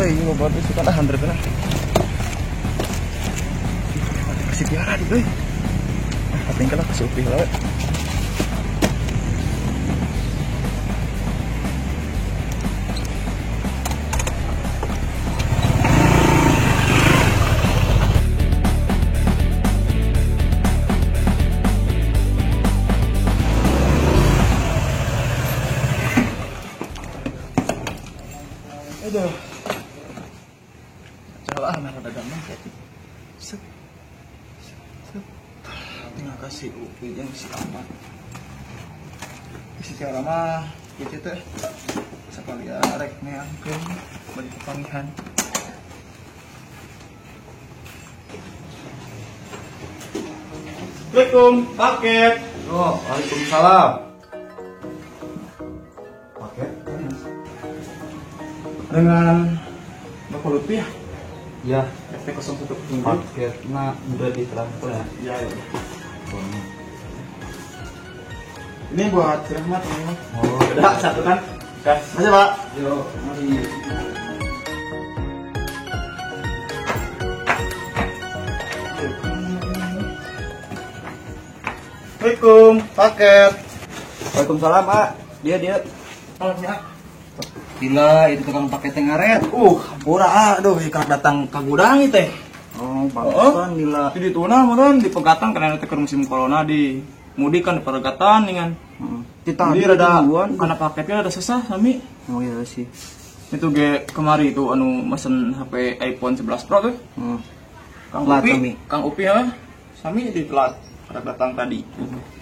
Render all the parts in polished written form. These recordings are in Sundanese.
Euy, loba teh suka ah anterkeun. Kasih Tiara di euy. Ah, tinggal lah kasih Upi heula. Aduh. Salah nah rada gampang sih. Set. Set. Tinggal kasih Upi jeung si Ahmad. Si Tiara mah kieu teh. Sakalian rek neangkeun bari papangihan. Assalamualaikum, paket. Oh, waalaikumsalam. Paket? Dengan Bapak Lutfi ya? Ya, FT01. Paketnya udah ditransfer ya? Ya, ya. Ini buat si Rahmat, teman-teman. Oh, udah satu kan? Oke, makasih Pak. Yo, mari. Assalamualaikum, paket. Waalaikumsalam, Pak. Dia. Salamnya. Gila, itu tukang paket yang ngaret. Hampura, aduh, ikan datang ke gudang itu teh. Oh, pantesan gila. Di tuna meureun di pegatan karena teh keur musim corona di mudik kan di pegatan dengan. Heeh. Jadi rada karena paketnya rada susah sami. Oh iya sih. Itu ge kemari itu anu mesen HP iPhone 11 Pro tuh. Heeh. Kang Upi, Kang Upi ha. Sami di telat rada datang tadi.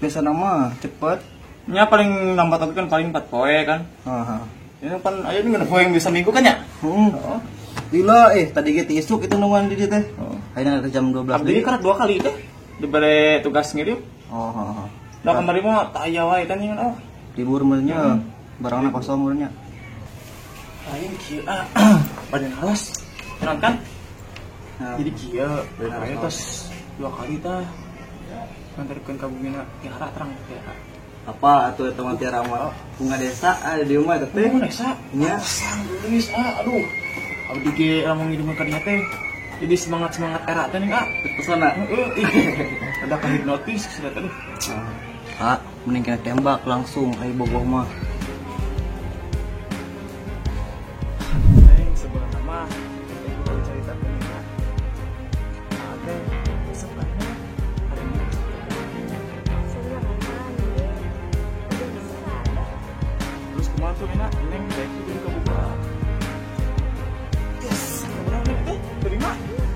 Biasa nama cepet. Nya paling lambat tapi kan paling 4 poe kan. Heeh. Ini kan ayo ini nggak yang bisa minggu kan ya? Heeh. Gila, tadi ge isuk itu nungguan di dieu teh. Ayeuna ada jam 12. Abdi karek 2 kali teh dibere tugas ngirim. Oh, heeh. Da kamari mah teu aya wae teh ngan oh. Libur meureunnya, barangna kosong meureunnya. Lain kieu ah. Bade naros. Tenang kan? Jadi kieu, aya tos 2 kali tah. Nganterkeun ka bumina Tiara terang Tiara. Apa atuh eta mah Tiara mah bunga desa ada di rumah eta teh. Bunga desa? Nya. Geus ah, aduh. Abdi ge lamun ngirim ka dinya teh. Jadi semangat-semangat era teh ning ah. Pesona. Heeh. Ada ka hipnotis sudah teh. Ah, mending kena tembak langsung ai bogoh mah. Neng sebenarnya mah ieu cerita teh. Ah teh besok kan hari ini. Terus kumaha tuh enak neng baik jadi kabuka. Yes, kebenaran neng teh terima.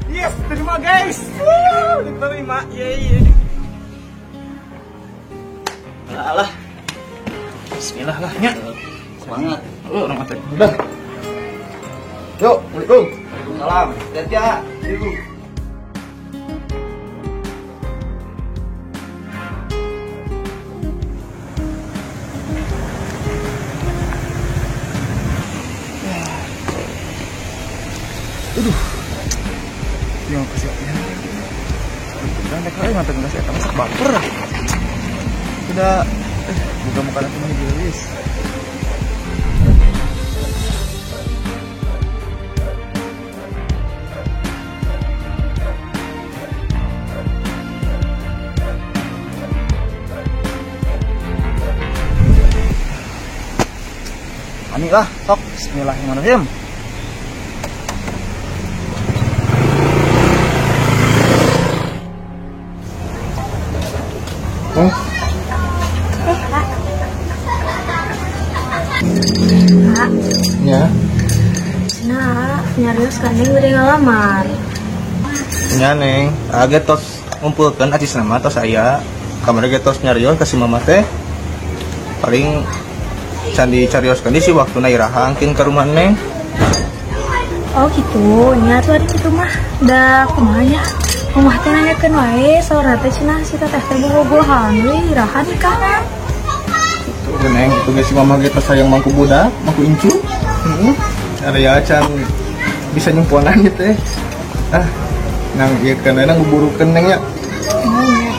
Yes, terima guys. Wuh, diterima. Yeay. Alah. Bismillah lah nya. Semangat. Orang mati. Udah. Yuk, Assalamualaikum. Waalaikumsalam. Hati-hati ya. Yuk. Aduh. Yang kasih ya. Udah nek euy mantep geus eta masak baper. Udah buka muka nanti mah dirilis. Ani lah, sok bismillahirrahmanirrahim. Oh. Ya. Nah, nyarios kan neng udah ngalamar. Nya neng, age tos ngumpulkeun acis nama tos aya. Kamari ge tos nyarios ka si mama teh. Paling can dicarioskeun di si waktuna iraha angkin ka rumah neng. Oh gitu, nya tuh ari kitu mah da kumaha nya? Mama teh nanyakeun wae saurna teh cenah si teteh teh bobogohan we iraha nikahna. Gitu neng, itu ge si mama ge tos hayang mangku budak, mangku incu. Heeh. Area can bisa nyumponan gitu teh. Ah, nang ieu kan nang nguburukeun neng nya. Oh iya.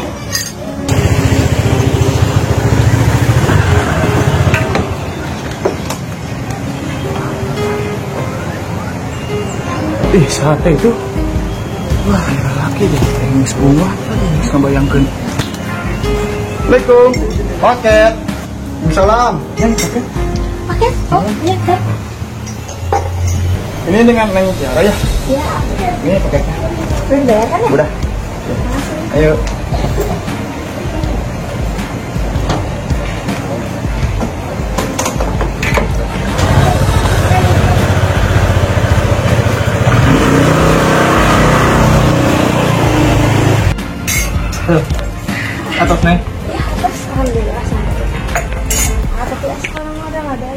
Ih, sate itu. Wah, laki deh, geus kuat tadi geus ngabayangkeun. Assalamualaikum. Paket. Salam. Ya, paket. Paket? Oh, iya, Kak. Ini dengan Neng Tiara ya? Iya. Ini paketnya. Udah bayar kan ya? Udah. Ayo. Atas Neng? Ya atas, alhamdulillah sampai. Tapi sekarang udah nggak ada.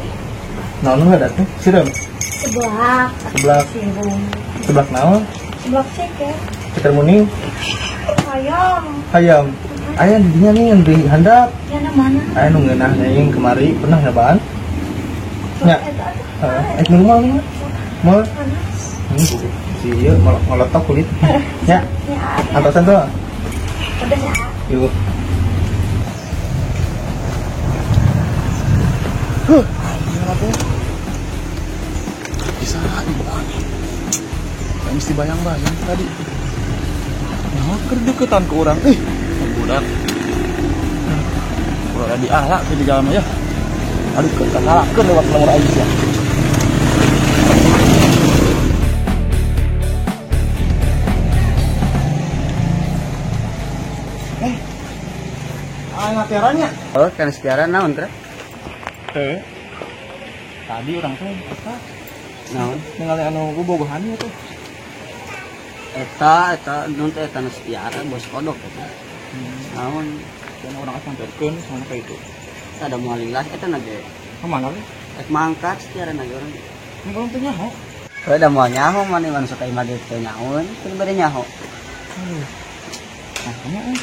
Nah, nggak ada tuh, siram. Seblak. Seblak. Sirum. Seblak naon? Seblak ceker. Ceker muning. Ayam. Ayam. Ayam didinya nih yang di handap. Ya mana? Ayam nu ngeunah neng kemari pernah nyobaan? Nya. Heeh, minum mal nih. Mal. Si ieu ngolotok kulit. Nya. Atasan tuh. Udah ya. Yuk. Huh, gimana bisa dibuang. Yang mesti bayang-bayang tadi. Nah, kerdeketan ke orang. Budak. Udah dialak ke di jalan ya. Aduh, kesalahkeun lewat nomor aja ya. Ayo tiaranya. Oh, kan tiara naon, Tra? Tadi orang tuh apa? Naon? Ningali anu bobogohan ieu tuh. Eta nun teh eta tiara bos kodok eta. Naon? Dan orang samperkeun sama kayak itu. Ada moal lilas eta na ge. Kemana we? Ek mangkat tiara na ge urang. Ini urang teh nyaho. Heuh da moal nyaho maneh mah sok imah ge teh nyahoeun, teu bade nyaho. Aduh. Nah, kamu euy.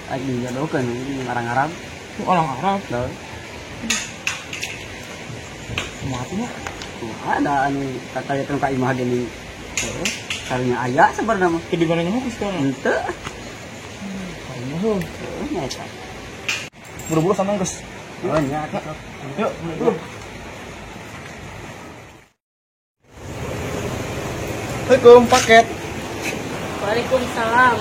Aing dijodohkeun ini orang Arab. Itu orang Arab. Heuh. Kumaha ada anu kata itu ka imah geuning. Heeh. Karunya aya sabarna mah. Teu digana nyaho ku sekarang. Henteu. Karunya heuh. Heuh nya eta. Buru-buru sama geus. Oh nya eta. Yuk, buru. Assalamualaikum, paket. Waalaikumsalam.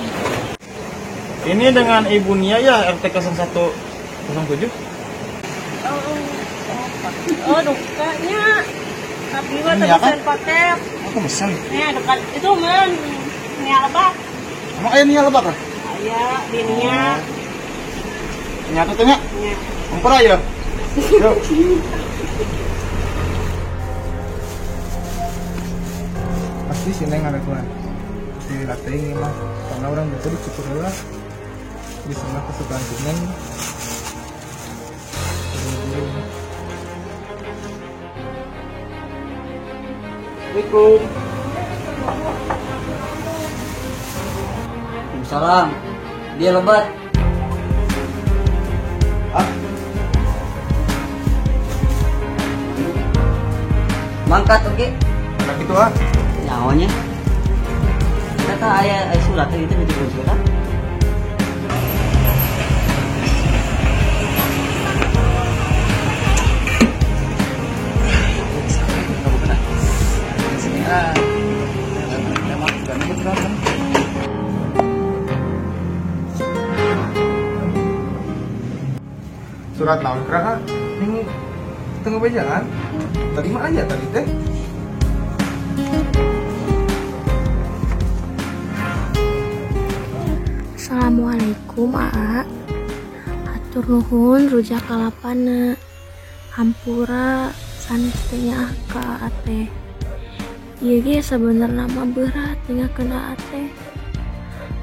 Ini dengan Ibu Nia ya, RT 0107. Oh, dukanya. Tapi gua tadi pesan paket. Aku pesan. Nih, dekat itu men. Nia lebak. Emang aya Nia lebak ah? Aya, di Nia. Nia tuh nya? Nia. Ampura ya. Yuk. Pasti si Neng ada kurang. Si latte ini mah karena orang biasa dicukur lah. Di sana kesukaan si Neng. Assalamualaikum. Waalaikumsalam. Dia lebat. Ah. Mangkat oke. Okay. Nah gitu ah. Nyahonya. Kata aya surat itu di surat. Surat naon kira ning tengah bejalan tadi mah aja tadi teh. Assalamualaikum aa. Hatur nuhun rujak kalapana. Hampura sanes teh nyaah ka aa teh. Ieu ge sabenerna mah berat ninggalkeun aa teh.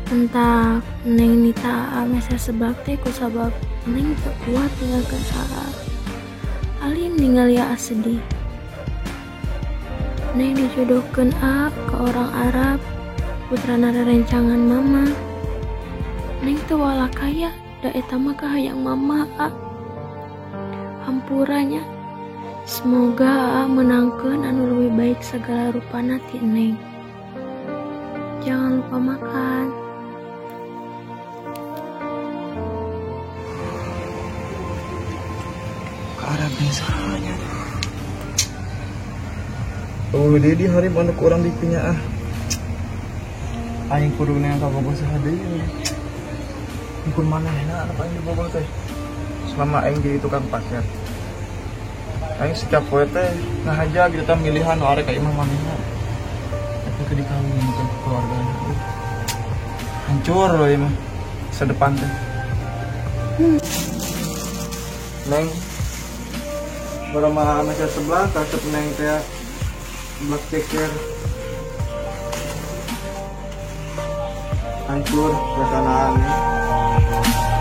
Entah neng nita aa meser sebab teh kusabab neng teu kuat ninggalkeun aa. Alim ningali aa sedih. Neng dijodohkeun aa ke orang Arab, putrana rerencangan mama. Neng teu wala kaya, da eta mah kahayang mama aa. Hampuranya. Semoga aa menangkeun anu leuwih baik segala rupana ti neng. Jangan lupa makan. Ke Arab misalnya. Oh, dia di hari anu ku urang dipinya ah. Aing kudu neang ka bogoh saha deui. Pun manehna anu aing dibogoh teh. Selama aing jadi tukang paket. Aing setiap poe teh ngahaja gitu tah milihan nu arek ka imah manehna. Tapi ke dikawinkeun ku keluargana. Hancur loh ieu mah. Masa depan teh. Neng baru mah meja sebelah kasep neng teh sebelah ceker hancur perasaan neng.